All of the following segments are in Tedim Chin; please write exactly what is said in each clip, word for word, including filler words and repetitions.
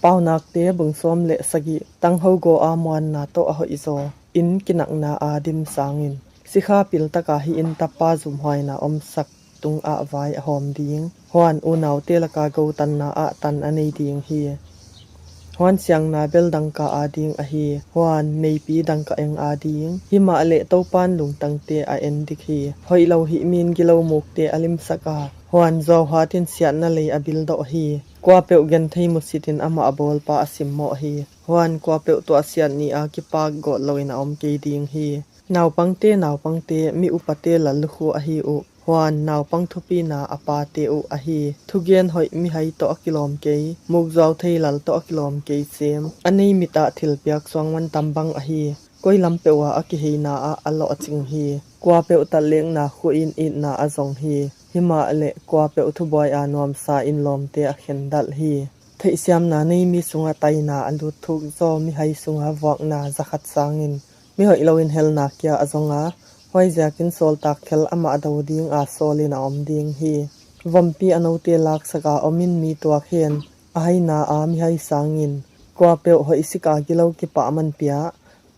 Paunakte bung sawm le sagih. Tangho gaw a muanna tawh a hoihzaw in kinakna a dim sangin sikha piltaka hih in tapa zumhuaina omsak tungah vai a hawm ding. Huan unaute laka gotanna ah tan a nei ding hi. Huan siangna bel dangka a ding ahi. Huan meipi dangka eng a ding. Himah leh Topan lungtangte a en dik hi. Hoih lo hih min gilo mukte a limsak a, huan zuauhatin siatna lei a bildawh hi. Kuapeuh genthei musitin amah bawlpa a simmawh hi. Huan kuapeuh tuahsiat ni a kipak gawt loin a om kei ding hi. Naupangte, naupangte, mi upate lal lukhu ahi uh. Huan naupang thupina a pate uh ahi. Thugen hoih mihai tawh a kilawm kei, mukzuau thei lal tawh a kilawm kei sem, a nei mitah thilpiak suang mantam bang ahi. Koi lam peuh a a kiheina ah a lawhcing hi. Kuapeuh tatlekna khuhin itna a zong hi. Himah leh kuapeuh thubuai a nuamsa in lawmte a khendalh hi. Theihsiamna nei mi sungah taina a lut thuk zaw mihai sunga vuakna zakhat sangin mi hoih loin helna kia a zong a, huaiziakin sawltak khel amah do ding a sawlin a om ding hi. Vompi a note laksak a omin mi tuak hen, a haina a mihai sangin. Kuapeuh hoih sika gilo kipah man pia,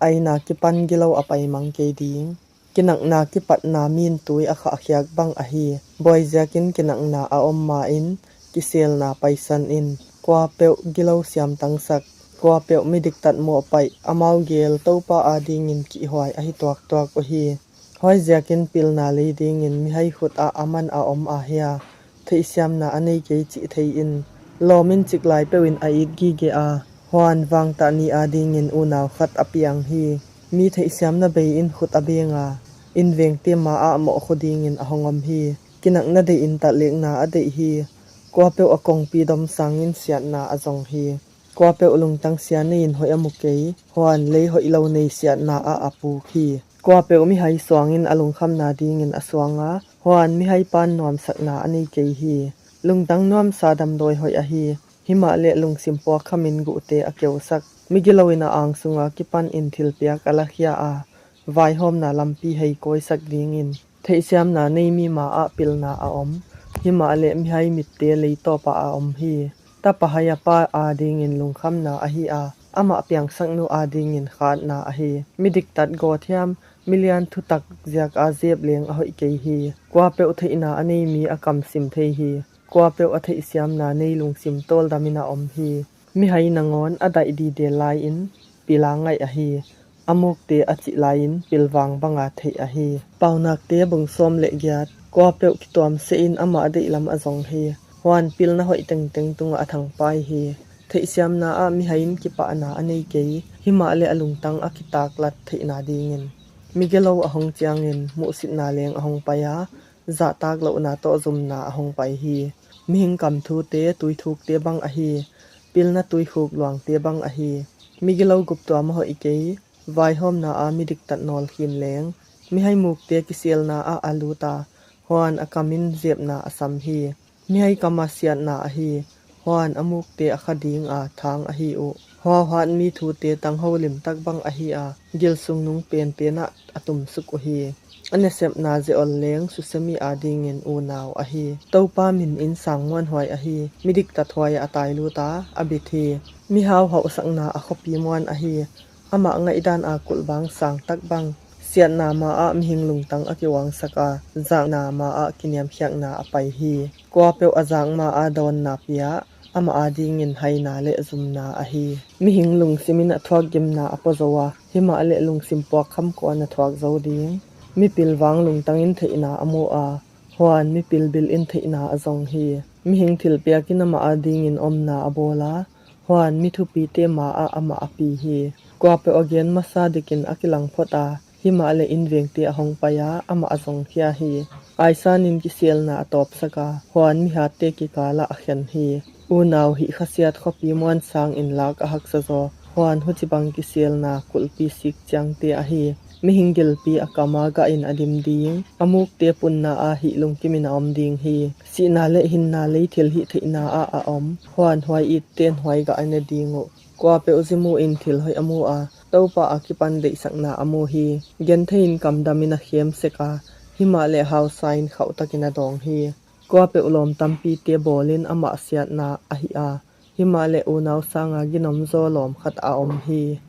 aina kipan gilo a paimang kei ding. Kinakna kipatna min tui a khahkhiak bang ahi. Buaiziakin kinakna a om ma-in kiselna paisan in. Kuapeuh gilo siamtangsak, kuapeuh midiktat mawhpaih, amau gel Topa adingin kihhuai ahi tuaktuak uh hi. Huaiziakin pilna lei dingin mihai khut ah a man a om ahia, theihsiamna a nei kei cih thei in. Lawmin ciklai peuhin a it gige a, huan vangtah ni adingin unau khat a piang hi. Mi theihsiamna bei in khut a beng a, innvengte ma ah mawhkhu dingin a hong om hi. Kinakna deihin tatlekna a deih hi. Kuapeuh a kongpi dom sangin siatna a zong hi. Kuapeuh lungtang sia nei-in hoih a mu kei, huan lei hoih lo nei siatna ah a puk hi. Kuapeuh mihai suangin a lungkhamna dingin a suang a, huan mihai pan nuamsakna a nei kei hi. Lungtang nuamsa damdawi hoih ahi. Himah leh lungsim puakkhamin guhte a keusak, mi gilo in a ang sunga kipanin thilpiak a lakhia a, vaihawmna lampi hei kawisak dingin. Theihsiamna nei mi ma ah pilna a om. Himah leh mihai mitte leitawpah a om hi. Tapa hai a pa adingin lungkhamna ahi a, amah piangsaknu adingin khatna ahi. Midiktat gawthiam, milian thutak ziak a zep leng a hoih kei hi. Kuapeuh theihna a nei mi a kamsim thei hi. Kuapeuh a theihsiamna nei lungsim tawldamin a om hi. Mihai nangawn a daih dide lai-in pil a ngaih ahi. A mukte a cih lai-in pilvang banga theih ahi. Paunakte bung sawm le giat. Kuapeuh kituamsehin amah a deihlam a zong hi. Huan pilna hoih tengteng tungah a thangpai hi. Theihsiamna ah mihai in kipahna a nei kei, himah leh a lungtang a kitaklat theihna dingin. Mi gilo a hong ciangin muhsitna leng a hong pai a, zahtak lohna tawh zumna a hong pai hi. Mihing kamthute tuithukte bang ahi. Pilna tuikhuk luangte bang ahi. Mi gilo guptuam a hoih kei, vaihawmna a midiktat nawlkhin leng. Mihai mukte kiselna ah a lut a, huan a kamin zepna a sam hi. Mihai kama siatna ahi, huan a mukte a kha dinga thang ahi uh. Huauhat mi thute tangho limtak bang ahi a, gilsung nung penpenah a tumsuk uh hi. A nasepna zeol leng susia mi adingin unau ahi. Topa minin sang muanhuai ahi, midiktat huai a tailut a, a bit hi. Mihau hauhsakna a khuapi muan ahi, amah ngaihdan a kulhbang sangtak bang. Siatna ma ah mihing lungtang a kiuangsak a, zakna ma ah kiniamkhiakna a pai hi. Kuapeuh a zak ma a dawnna pia, amah adingin haina leh zumna ahi. Mihing lungsimin a thuakgimna a puazo a, himah leh lungsim puakkham kua'n a thuak zo ding. Mipil vang lungtangin theihna a mu a, huan mipil bilin theihna a zong hi. Mihing thilpiakin amah adingin omna a bawl a, huan mi thupite ma ah amah a pi hi. Kuapeuh a gen masa dikin a kilang phot a, himah leh innvengte a hong pai a, amah a zongkhia hi. Aisanin kiselna a tawpsak a, huan mihatte kikalah a khen hi. Unau hih khasiat khuapi muan sangin lak a haksa zaw, huan hucibang kiselna kulhpi sik ciangte ahi. Mihing gilpi a kam a gahin a dim ding, a mukte punna a hih lungkimin a om ding hi. Sihna leh hinna lei thilhih theihna ah a om, huan huai itte'n huai gah a ne ding uh. Kuapeuh zimu in thil hoih a mu a, Topa a kipan deihsakna a mu hi. Genthei in kamdamin a khem sek a, himah leh hausa in khauhtakin a dawng hi. Kuapeuh lawm tampite bawlin amah siatna ahi a, Himahleh unau sanga ginomzaw lawm khat a om hi.